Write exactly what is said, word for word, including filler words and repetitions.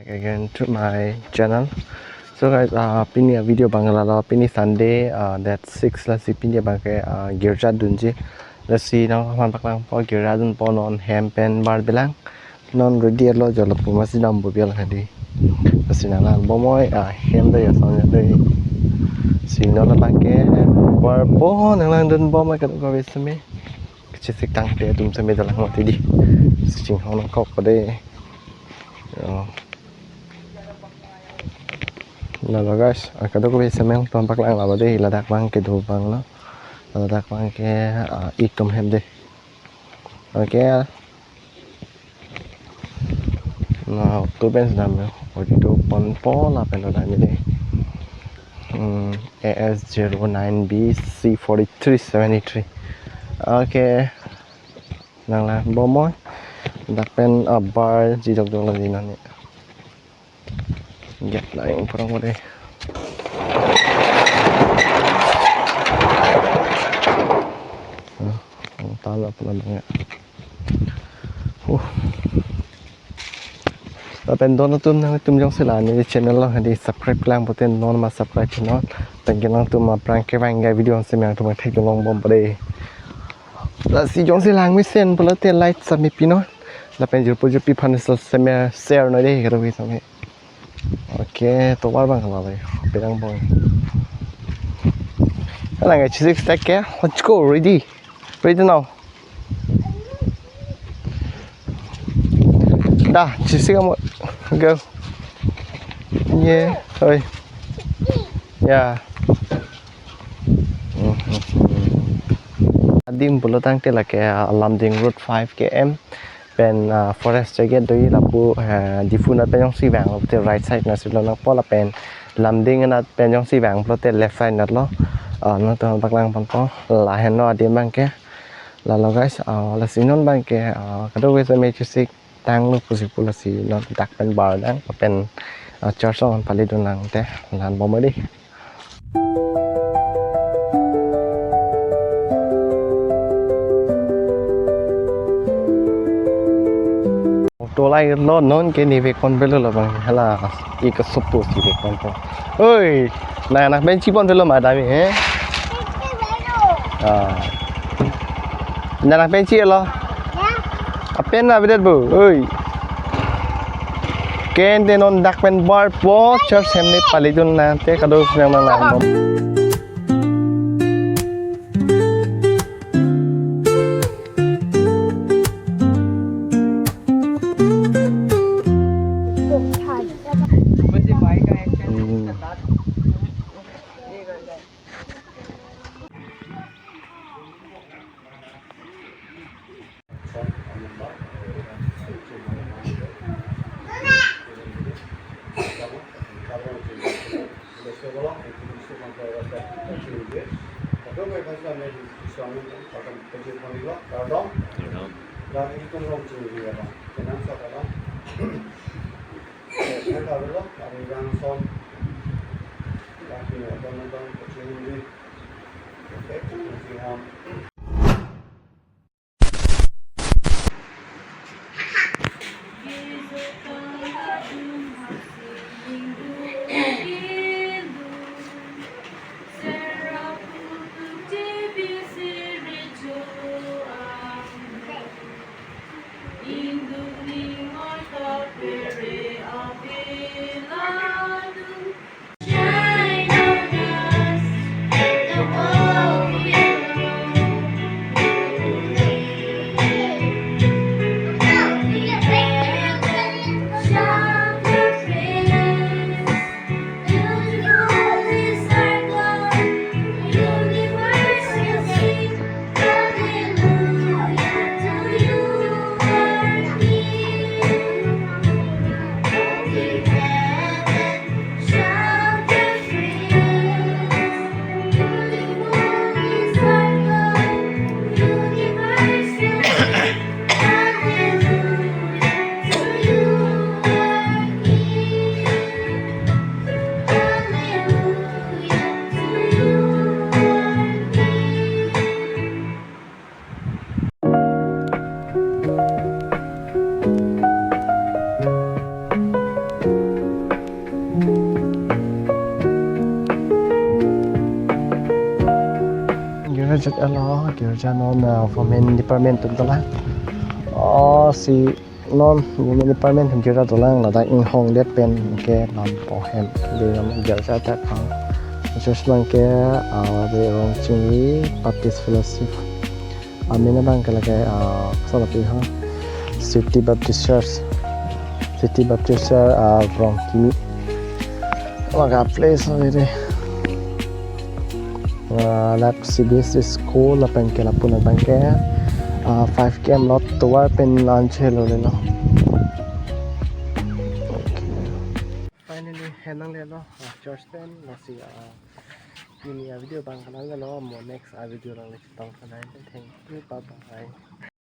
Again to my channel. So guys, uh, pini a-video abang lalo, pini Sunday, uh, date six, lasi pini abangke, uh, girja dunji. Lasi nangphan paklangpo, girja dunpo, non hem pen bar bilang. Non ready lo, jolo puma si dam bu bilang hadi. Lasi nanglang bomoi, uh, hem do ya son do. Si non abangke bar po nanglang dun bomoi kadokave seme. Kachesik tangte atum seme dalang mati di. Si chinghon kok pade. Yo. Lalo guys, ah, kadokave seme nangphan paklang lalo de, ladak abangke do abang lo. Ladak abangke, ah, itum hem de. Okay. Na, auto bench dam yo. Auto ponpo lapen lo dam de. Hmm, A S zero nine B C forty-three seventy-three. Okay. Nanglang bomoi. Dak pen, ah, bar jidok dok lagi nani. Get lain kurang mode. Nah, ang tala pula banyak. Uh. Lapen don atum nangtum jongsi la neli channel lo hadi subscribe lang pute non ma subscribe non. Thank you nangtum aphrang kevang ga video seme nangtum thek long bom pade. Lasi jongsi lang mesen pulote like same pinon. Lapen jirpo jirpi aphan seme share noi de kero same. Okay, tovar abang kala le. Pedang bong. Alang chesik stack ke. Let's go, ready. Ready now. Da, chesik kamu. Go. Yeah, oi. Ya. Adim pulo tangte lake, ah, Lumding Road five K M pen, ah, forest jacket do lapu, ah, Diphu nat pen jongsi vang lo te right side nat si lo nangpo lapen Lumding nat pen jongsi vang pulote left side nat lo, ah, nangtum paklang ponpo lahenlo adim abangke. Lalo guys, ah, lasi non abangke, ah, kadokave seme chesik tanglo pusi pu lasi non dak pen bar dam lapen, ah, church along pali dun lang te lan bomoi di. Auto lai lo non ke ne vek pon velo labang hala ik sopo si vek ponpo. Oi, nang nang benchi pon velo ma dami he. Ah. Nang nang benchi lo. Apen na bidet bu. Oi. Ken te non dak pen bar po church hem ne pali dun nang te kado nang nang nang. Church alo, girja non, ah, women department atum dolang. Oh, si non women department atum girja dolang, ladak inghong det pen ke lam pohem. Di lam girja ta pang. Church abang ke, ah, di Rongchingri Baptist Fellowship. Amen abang ke lake, ah, sala pi ha. City Baptist Church. City Baptist Church, ah, Rongkimi. Laga place ave de. Ah, lake C B S E school lapen ke lapu abang ke, ah, five K M lot tovar pen lan chelo lelo. Finally, henang lelo, ah, church pen, lasi, ah, pini a video abang ke lang lelo, mo next a video along le chetong tha nang. Thank you, bye bye.